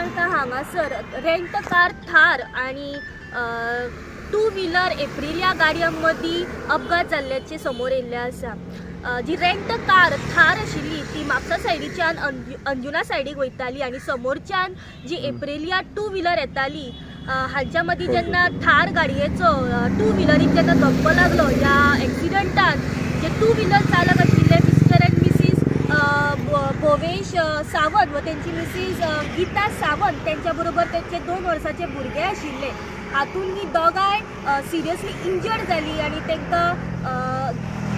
तारखा हांगासर rent car थार आनी टू व्हिलर एप्रिलिया गाडयां मदीं अपघात जाल्ल्याचें समोर येयल्लें आसा. जी रेंट कार थार आशिल्ली ती म्हापसा सायडीच्यान अंजुना सायडीक वयताली आनी समोरच्यान जी एप्रिलिया टू व्हिलर येताली हांच्या मदीं जेन्ना थार गाडयेचो टू व्हिलरीक जेन्ना धपको लागलो, ह्या एक्सिडंटान जे टू व्हिलर चालक आशिल्ले मिस्टर अँड मिसीस भोवेश सावंत व तेंची मिसीस गीता सावंत तेंच्या बरोबर तेंचे 2 वर्साचे भुरगे आशिल्ले. हातून ही दोगांय सिरियसली इंजर्ड जाली आनी तांकां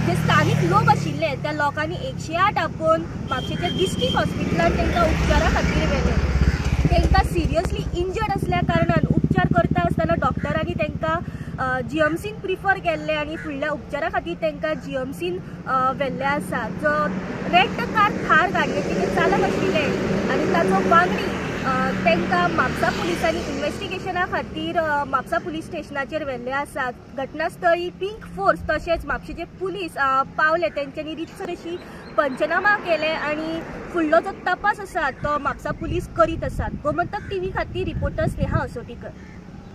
जे स्थानीक लोक आशिल्ले त्या लोकांनी 108 आपोवन म्हापशेच्या डिस्ट्रिक्ट हॉस्पिटलान तांकां उपचारा खातीर व्हेले. तांकां सिरियसली इंजर्ड आसल्या कारणान उपचार करता आसतना डॉक्टरांनी तांकां जीएमसीन प्रिफर केल्ले आनी फुडल्या उपचारा खातीर तांकां जीएमसीन व्हेल्ले आसा. जो रेंट कार थार गाडयेचे जे चालक आशिल्ले आनी ताचो वांगडी तांकां म्हापसा पुलिसांनी इन्व्हेस्टिगेशना खातीर म्हापसा पुलीस स्टेशनाचेर व्हेल्ले आसात. घटनास्थळी पिंक फोर्स तशेंच म्हापशेचे पुलीस पावले, तेंच्यांनी रितसर अशी पंचनामा केले आनी फुडलो जो तपास आसा तो म्हापसा पुलीस करीत आसात. गोमंतक टीव्ही खातीर रिपोर्टर स्नेहा असोटीकर.